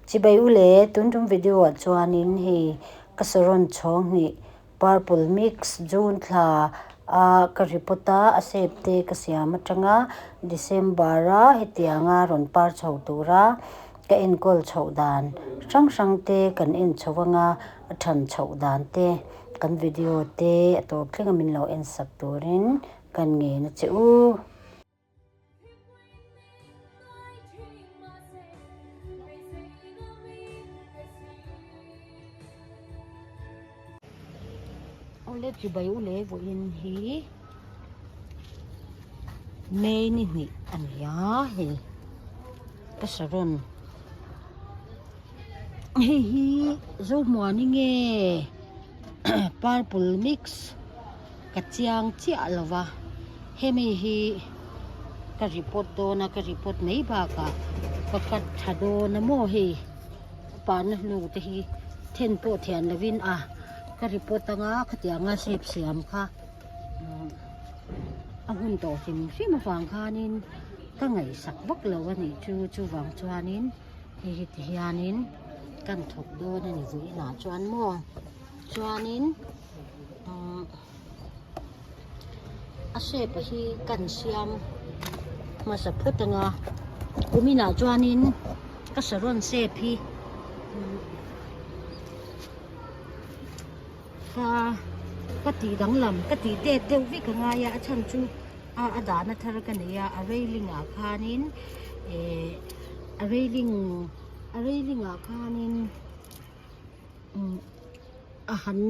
Chibai u le, tun tum video ah chuanin hei ka saron chhawng hnih purple mix June thla a ka repot a, a shape te ka siam atanga December a hetianga rawn par chho tura ka enkawl chhoh dan hrang hrang te kan en chho anga a than chhoh dan te kan video te a tawp thleng a min lo en sak turin kan ngen a che u. Awle chibai u leh vawiin hi May ni hnih a ni a hei ka saron hei hi Zohmuani nge purple mix. Ka chiang chiah lo va, hemi hi ka report dawn a, ka report mai bakah ka cut tha dawn a maw hei pana hnu te hi then pawh thian lovin a ka report anga khatianga shape siam kha a hun tawh hrim hrim avang khanin ka ngaihsak vak lo a nih chu chuvang chuanin hei hi ti hianin kan thawk dawn a ni vawiinah chuan maw chuanin. A shape hi kan siam hmasa phawt anga kuminah chuanin ka saron shape hi ka ka tih danglam ka tih tet deuh vek a ngai a a chhan chu a a dahna thar ka nei a a railing ah khanin eh a railing a railing ah khanin. A han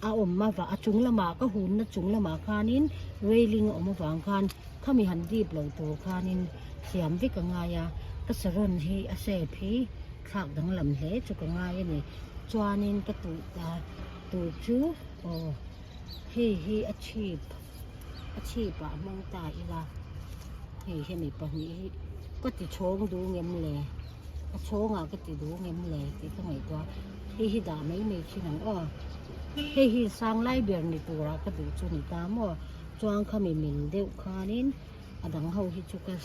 a awm avang a chung lamah ka hunna chung lamah khanin railing a awm avang khan khami han dip lo tur khanin siam vek a ngai a ka saron hi a shape hi thlak danglam hle chu ka ngai a ni chuanin ka tuh ta tur chu aw hei hi a chhip a chhip ah hmang ta ila hei hemi pahnih hi ka ti chhawng duh ngem le. A chhawngah ka ti duh ngem le tih ka ngaihtuah a, hei hi dah mai mai thin ang aw. Hei hi sang lai ber ni turah ka duh chu ni ta maw, chuan khami min deuh khanin a dang ho hi chu ka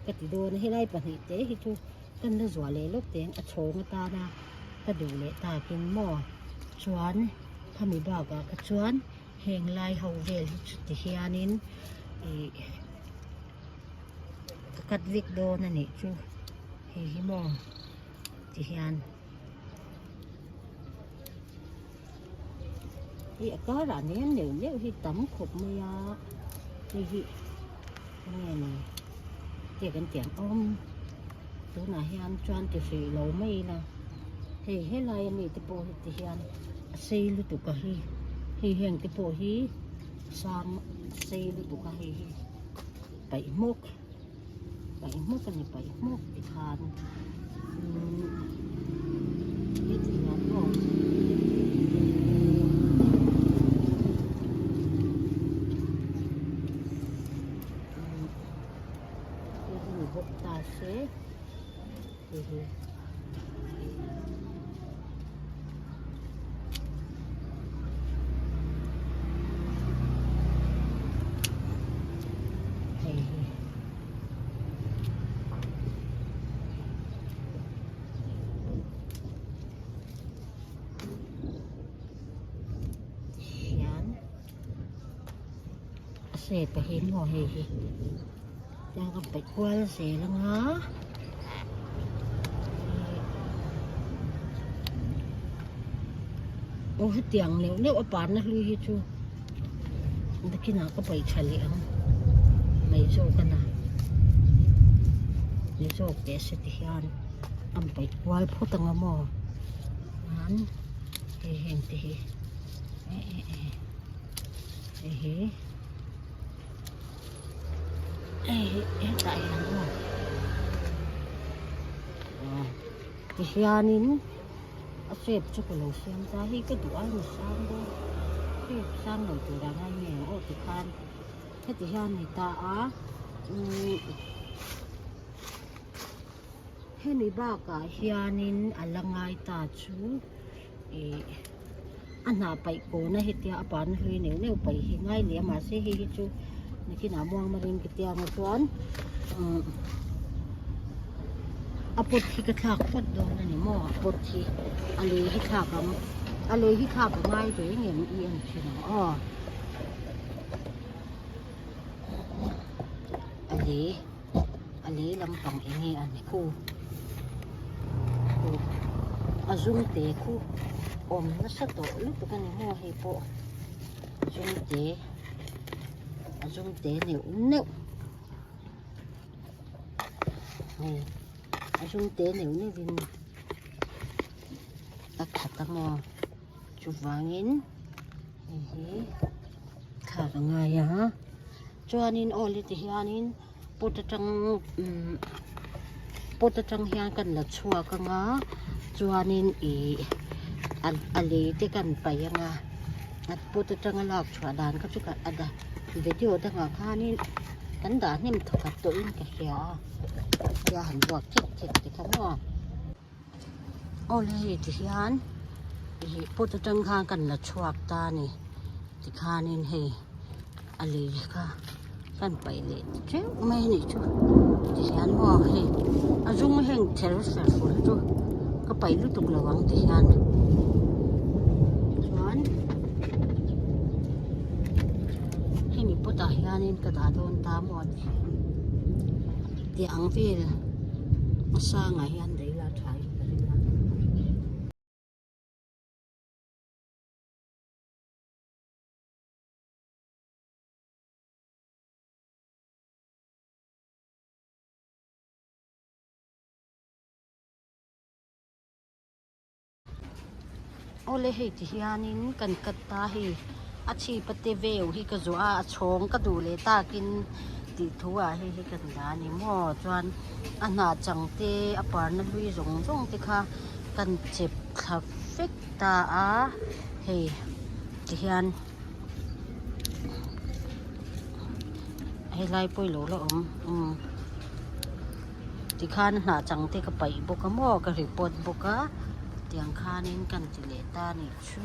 ka ti dawn a, helai pahnih te hi chu kan la zuah leh lawk teng a chhawng atana ka duh leh takin maw chuan khami bakah kha chuan heng lai ho vel hi chu ti hianin ih. Ka cut vek dawn a nih chu hei hi maw ti hian hei a karah nen neuh neuh hi tam khawp mai a hei hi enge ni te kan tih ang awm tunah hian chuan ti hrih lo mai ila hei helai ami te pawh hi ti hian a sei lutuk a hi hei heng te pawh hi sang sei lutuk a hei hi. Paih hmawk paih hmawk a ni paih hmawk ti khan umm heti hian maw umm hei hi ni bawk ta se hei hi. A shape a hi maw hei hi tiang ka paih kual zel anga aw hetiang neuh neuh a parna hlui hi chu nakinah ka paih tha leh ang mai zawk a na ni zawk teh se ti hian an paih kual phawt anga maw chuan hei heng te hi eh eh eh hei hi. Hei hi hetah hian maw aw tihianin a shape chu ka lo siam ta hei ka duh ai ni sang dawn shape sang lo turah ngai nge ang aw tikhan heti hian ni ta a umm hemi bakah hianin a la ngai ta chu ih a hnah paih kawn a hetia a pan hlui neuh neuh paih hi ngai leh a mahse hei hi chu nakinah muang marin ka tia ang chuan umm. A pot hi ka thlak phawt dawn a ni maw a pot hi a lei hi thlak ang a lei hi thlak a ngai ve ngem i en thin ang aw a lei a lei lampang eng nge a ni khu khu a zum te khu awm nasa tawh lutuk a ni maw hei pawh zum te a zum te neuh neuh. Hei a zum te neuh neuh in a khat a maw chuvangin hei hi thlak a ngai a chuanin aw le ti hianin pot atang umm pot atang hian kan la chhuak anga chuanin ih a lei te kan paih anga a pot atanga lak chhuah dan kha chu a video dangah khanin kan dah hnem thawkhat tawhin ka hria a tia han buak thek thek te kha maw aw le hei ti hian ih pot atang khan kan la chhuak ta a ni tikhanin hei a lei kha kan paih leh teuh mai a nih chu tihian maw hei a zum heng ther fer fur hi chu ka paih lutuk lo ang tihian chuan hemi pot ah hianin ka dah dawn ta maw tihian tih ang vel a sangah hian daih ila tha in ka ring a. Awle hei ti hianin kan cut ta hei a chhip a te veu hi ka zuah a a chhawng ka duh leh takin tih thu ah hei hi kan dah a ni maw chuan a hnah chang te a parna hlui zawng zawng te kha kan chep thla vek ta a hei ti hian helai pawh ilo la awm umm tikhan a hnah chang te ka paih bawk a maw ka report bawk a tiang khanin kan ti leh ta a nih chu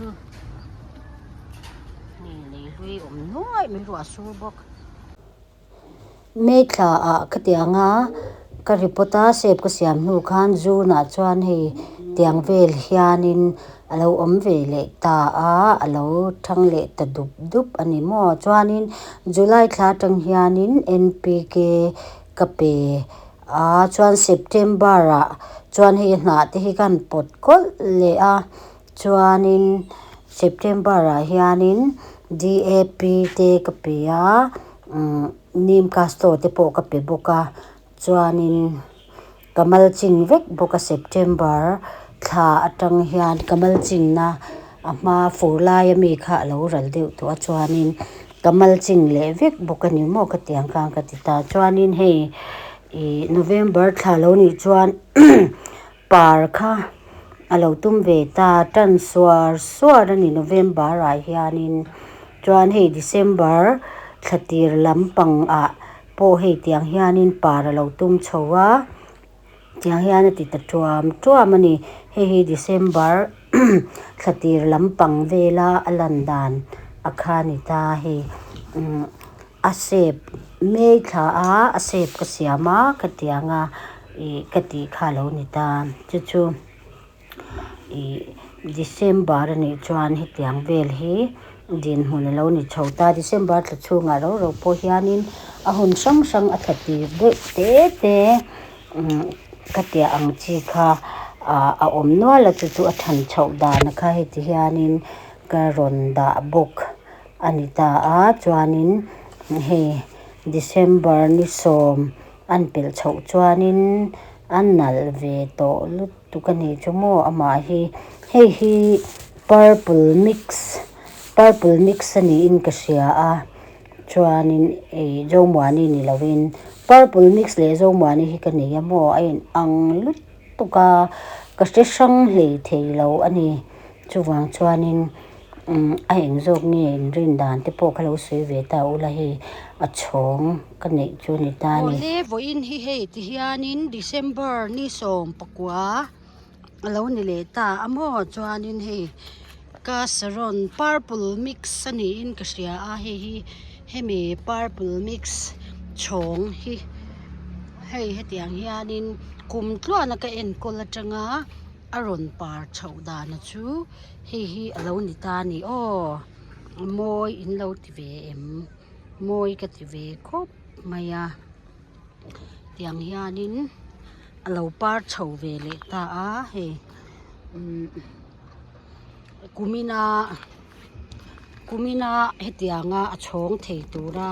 hei lei hlui awm nuaih mai ruah a sur bawk. Maithla ah ka tiang a ka report a shape ka siam hnu khan June ah chuan hei tiang vel hianin a lo awm ve leh ta a a lo thang leh ta dup dup a ni maw chuanin July thla atang hianin N P K ka pe a chuan September ah chuan hei hnah te hi ka han pawt kawlh leh a chuanin September ah hianin D A P te ka pe a umm neem castor te pawh ka pe bawk a chuanin ka malching vek bawk a September thla atang hian ka malchingna a hma fur lai ami kha a lo ral deuh tawh a chuanin ka malching leh vek bawk a ni maw ka tiang khan ka ti ta chuanin hei ih November thla lo nih chuan par kha a lo tum ve ta tan suar suar a ni November ah hianin chuan hei December thla tir lampang ah pawh hei tiang hianin par a lo tum chho a tiang hian a ti ta tuam tuam a ni hei hi December thla tir lampang vela a lan dan a kha a ni ta hei umm a shape May thla a a shape ka siam a ka tiang a ih ka tih kha a lo ni ta chu chu. Ih December a nih chuan hetiang vel hi dinhmun a lo ni chho ta December thla chhungah ro ro pawh hianin a hun hrang hrang a thla tir deuh te te umm ka tia ang chi kha ah a awm nual a chu chu a than chhoh dan kha heti hianin ka rawn dah bawk a ni ta a chuanin hei December ni sawm an pelh chhoh chuanin a nalh ve tawh lutuk. Tuk a nih chu maw amah hi hei hi purple mix purple mix a niin ka hria a chuanin ih Zomuani ni lovin purple mix leh Zomuani hi ka nei a maw a in ang lutuk a ka hre hrang hlei thei lo a ni chuvang chuanin umm a eng zawk nge in rin dan te pawh ka lo sawi ve ta ula hei a chhawng ka neih chu a ni ta a ni. Awle vawiin hi hei ti hianin December ni sawmpakua a lo ni leh ta a maw chuanin hei ka saron purple mix a niin ka hria a hei hi hemi purple mix chhawng hi hei hetiang hianin. Kum tluana ka enkawl atanga a rawn par chhoh dana chu hei hi a lo ni ta a ni aw a mawi in lo ti ve em mawi ka ti ve khawp mai a tiang hianin a lo par chho ve leh ta a hei umm kumina kumina hetianga a chhawng thei tura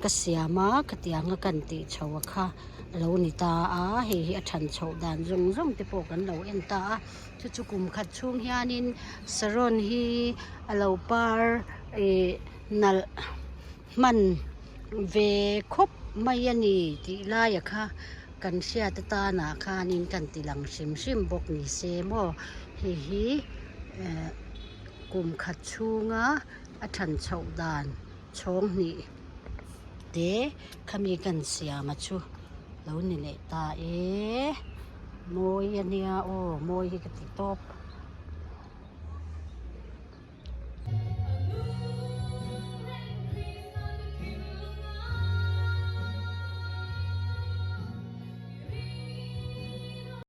ka siam a khatianga kan tih chho a kha a lo ni ta a hei hi a than chhoh dan zawng zawng te pawh kan lo en ta a chu chu kum khat chhung hianin saron hi a lo par ih nalh hman ve khawp mai a ni tih laia kha kan hriat atanah khanin kan ti lang hrim hrim bawk ni se maw hei hi eh kum khat chhunga a than chhoh dan chhawng hnih te khami kan siam a chu lo ni leh ta e mawi a nia aw mawi hi ka ti tawp.